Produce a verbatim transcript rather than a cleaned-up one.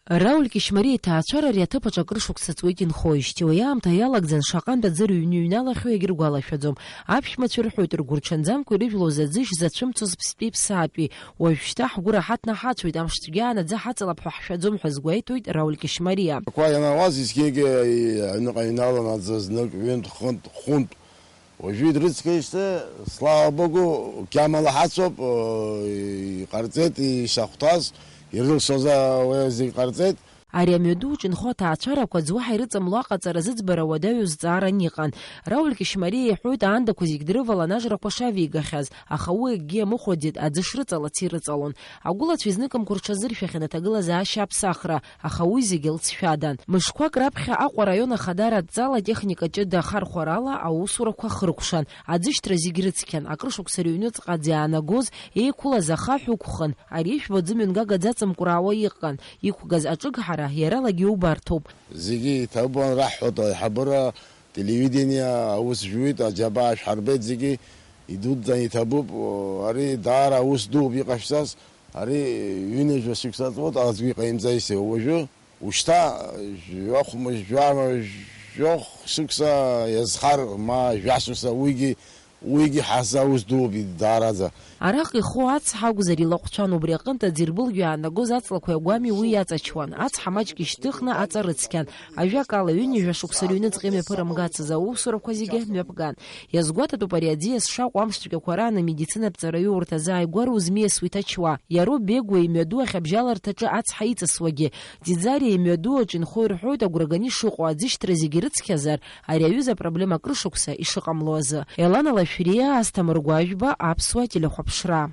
Рауль Кьышьмариа иҭаацәара ари аҭыԥ аҿы акыр шықәса ҵуеит инхоижьҭеи. Уи аамҭа иалагӡан шаҟантә аӡы рыҩны иҩналахьоу егьыргәалашәаӡом. Аԥшәмацәа ирҳәоит, ргәырҽанӡамкәа ирыжәлоз аӡы шзацәымҵоз ԥстәи ԥсаатәи. Уажәшьҭа ҳгәы раҳаҭны ҳацәоит, амш цәгьа анаӡы ҳаҵалап ҳәа ҳшәаӡом ҳәа азгәеиҭоит Рауль Кьышьмариа. Ақәа ианауаз, зқьигьы аҩныҟа иҩналан аӡы знык, ҩынтә, хынтә, хәынтә. Уажәы идрыцқьеижьҭеи, слава Богу, қьамала ҳацәоуп, иҟарҵеит ишахәҭаз, ирылшоз уи зегь ҟарҵеит. Ари амҩаду аҿы инхо аҭаацәарақәа аӡә уаҳа ирыҵамло аҟаҵара зыӡбара уадаҩу зҵааран иҟан. Рауль Кьышьмариа иҳәоит, аандақәа зегь дрывалан ажрақәа шавигахьаз, аха уи акгьы иамыхәаӡеит, аӡы шрыҵалац ирыҵалон. Агәылацәа изныкымкәа рҽазыршәахьан аҭагылазаашьа аԥсахра, аха уи зегьы лҵшәадан. Мышқәак раԥхьа Аҟәа араион ахадара адҵала атехника ҷыда ахархәарала аусурақәа хыркәшан, аӡышьҭра зегь рыцқьан, акрышықәса рыҩныҵҟа аӡы иаанагоз еиқәылаз ахаҳә ықәхын, ари ижәбо аӡы мҩангага аӡы аҵымкәраауа иҟан, иқәгаз аҿыгҳара иаралагьы иубарҭоуп. Зегьы иҭабуп анраҳҳәоит, аиҳабыра, телевидение аус жәуеит, аџьабаа шәҳарбеит зегьы, идуӡӡан иҭабуп, ари даара аус дууп иҟашәҵаз, ари ҩынҩажәа шықәса ҵуеит, аӡәгьы иҟаимҵаҩсеи уажәы. Ушьҭа жәохә-, жәа-, жәохә шықәса иазхар, ма жәа шықәса, уигьы, уигьы ҳаззаус дууп даараӡа. Араҟа иху ацҳа акәзар илаҟәцәан, убри аҟынтә аӡирбылгьо иаанагоз аҵлақәеи агәами уи иаҵаҷуан. Ацҳа маҷк ишьҭыхны аҵа рыцқьан. Ажәакала, ҩынҩажәа шықәса рыҩныҵҟа имҩаԥырымгацыз аусурақәа зегьы мҩаԥган. Иазгәаҭатәуп ари аӡиас шакәу амш цәгьақәа рааны амедицинатә ҵараиурҭа азааигәара узмиасуа иҭачуа. Иароуп Бегәа имҩаду ахьабжьаларҭаҿы ацҳа иҵысуагьы. Ӡиӡариа имҩаду аҿы инхо ирҳәоит, агәра ганы ишыҟоу аӡышьҭра зегьы рыцқьазар, ари аҩыза апроблема акрышықәса ишыҟамло азы. Елана Лашәриа, Асҭамыр Гәажәба, Аԥсуа телехәаԥшра.